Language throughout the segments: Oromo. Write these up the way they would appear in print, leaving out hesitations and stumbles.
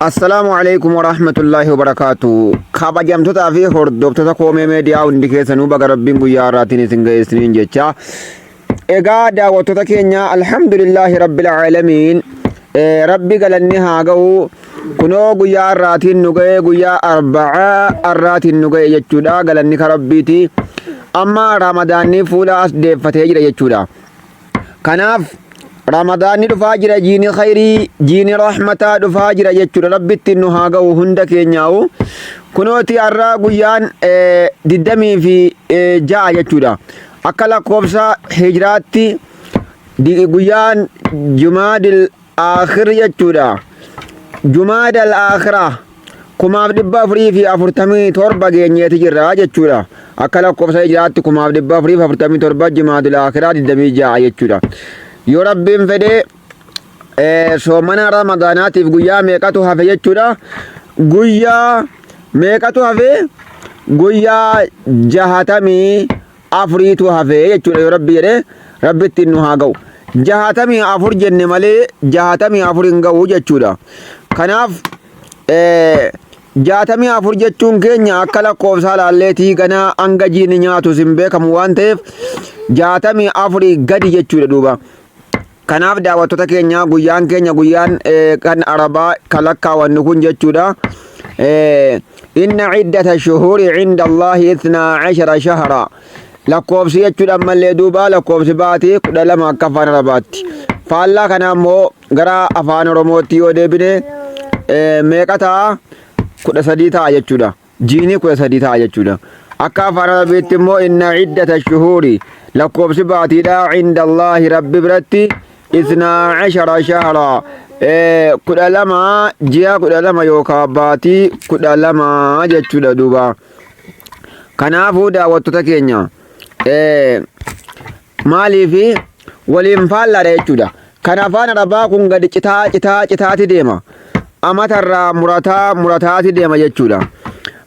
Assalaamu alaikum warahmatullaahi wabarakaatu. Kabajamtootaa fi hordoftoota Koomee Meediyaa hundi keessanuu baga Rabbiin guyyaa har'aatiin isin ga'e isiniin jecha. Egaa daawwattoota keenya, alhamdulillaahi rabbil aalamiin, Rabbi galanni haa ga'u. Kunoo guyyaa har'aatiin nu ga'e, guyyaa arba'aa har'aatiin nu ga'e jechuudha. Galanni ka Rabbiiti. Amma Ramadaanni fuula as deeffatee jira jechuudha. Kanaaf Ramadaanni dhufaa jira, jiini khayrii, jiini rahmataa dhufaa jira jechuudha. Rabbitti nu haa ga'u hunda keenyaa'u. Kunooti har'a guyyaan 26 jechuudha. Akka lakkoofsa hijraatti guyyaan Jumaadil Aakhir jechuudha. Jumaadal Aakhiraa 1447 geenyeeti jirra jechuudha. Akka lakkoofsa hijraatti 1447, Jumaadil Aakhiraa 26 jechuudha. Yoo Rabbiin fedhee soomana Ramadaanaatiif guyyaa meeqatu hafe jechuudha? Guyyaa meeqatu hafe? Guyyaa 64tu hafe jechuudha, yoo Rabbi jedhee Rabbi ittiin nu haa ga'u. 64 jenne malee 64 hin ga'u jechuudha. Kanaaf 64 jechuun keenya akka lakkoofsaa laalleetii ganaa hanga jiini nyaatus hin beekamu waan ta'eef 64 gadi jechuudha duuba. Kanaaf daawwattoota keenya, guyyaan keenya guyyaan kan Arabaa kan lakkaawwannu kun jechuudha. Inna iddata shuhuri cinda Allaahi 12 shahra. Lakkoofsi jechuudha ammallee duuba lakkoofsi baatii 12 akka afaan Arabaatti. Faallaa kana immoo gara afaan Oromootti yoo deebine meeqa ta'a? 13 ta'a jechuudha. Jiini 13 ta'a jechuudha. Akka afaan Arabiitti immoo inna iddata shuhuuri, lakkoofsi baatiidha, cinda Allaahi, Rabbi biratti, 12 shahra, 12, ji'a 12 yookaan baatii 12 jechuudha duuba. Kanaafuu daawwattoota keenya, maaliif waliin faallaadha jechuudha. Kan afaan Arabaa kun gadi citaa citaa citaati deema. Amatarraa murataa murataati deema jechuudha.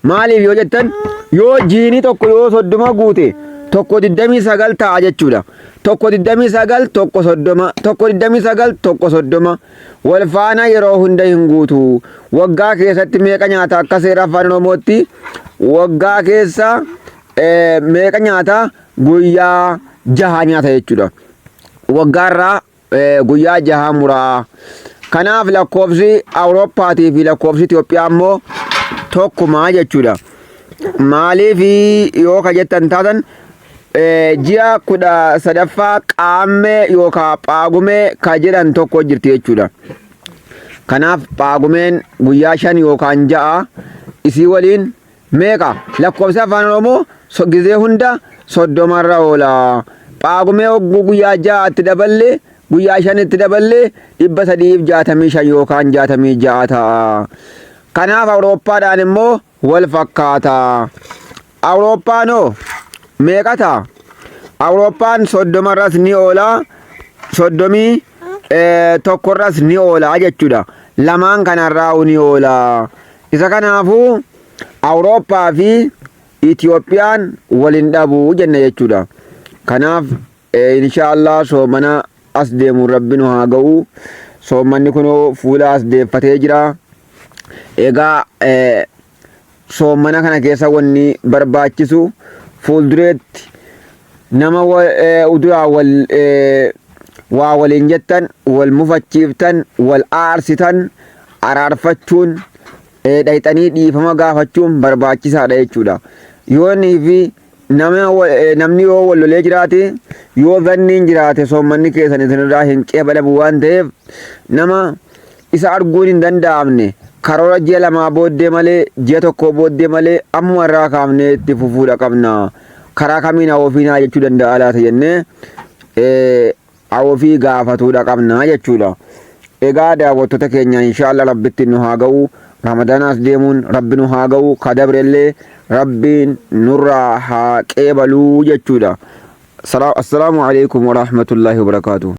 Maaliif yoo jettan, yoo jiini tokko yoo 30 guute tokko 29 ta'a jechuudha. Tokko 29, tokko 30, tokko 29, tokko 30, wal faana yeroo hunda hin guutu. Waggaa keessatti meeqa nyaata akka seera afaan Oromootti? Waggaa keessa meeqa nyaata? Guyyaa jaha nyaata jechuudha. Waggaarraa guyyaa jaha muraa. Kanaaf lakkoofsi Awurooppaatii fi lakkoofsi Itoophiyaa immoo tokkuma jechuudha. Maaliif yoo ka jettan taatan, ji'a 13ffaa Qaammee yookaan Phaagumee ka jedhan tokko jirti jechuudha. Kanaaf Phaagumeen guyyaa 5 yookaan 6 isii waliin meeqa? Lakkoofsi afaan Oromoo gizee hunda 30rra oola. Phaagumee hogguu guyyaa 6tti daballee, guyyaa 5tti daballee, 365 yookaan 66 ta'a. Kanaaf Awurooppaadhaan immoo wal fakkaata. Awurooppaan hoo meeqa ta'a? Awurooppaan 30rras ni oola, 31rras ni oola jechuudha. Lamaan kanarraa ni oola. Isa kanaafuu Awurooppaa fi Itiyoophiyaan wal hin dhabu jenna jechuudha. Kanaaf inshaallah soomana as deemuun Rabbi nu haa ga'u. Soomanni kunoo fuula as deeffatee jira. Egaa soomana kana keessa wanni barbaachisu fuuldureetti nama duraa wal waa waliin jettan, wal mufachiiftan, wal aarsitan araarfachuun, dhayxanii dhiifama gaafachuun barbaachisaadha jechuudha. Yoonii fi namni yoo wal lolee jiraate, yoo zanniin jiraate, soommanni keessan isinirraa hin qeebalamu waan ta'eef, nama isa arguun hin danda'amne karoora ji'a lamaa booddee malee, ji'a tokkoo booddee malee, ammuma irraa kaafnee itti fufuudha qabna. Karaa kamiin hawoofiinaa jechuu danda'a laata jennee hawofii gaafatuudha qabna jechuudha. Egaa daawwattoota keenya, inshaallah Rabbitti nu haa ga'u. Ramadanaas deemuun Rabbi nu haa ga'u. Ka dabrellee Rabbiin nurraa haa qeebaluu jechuudha. Assalaamu alaikum warahmatullaahi wabarakaatuh.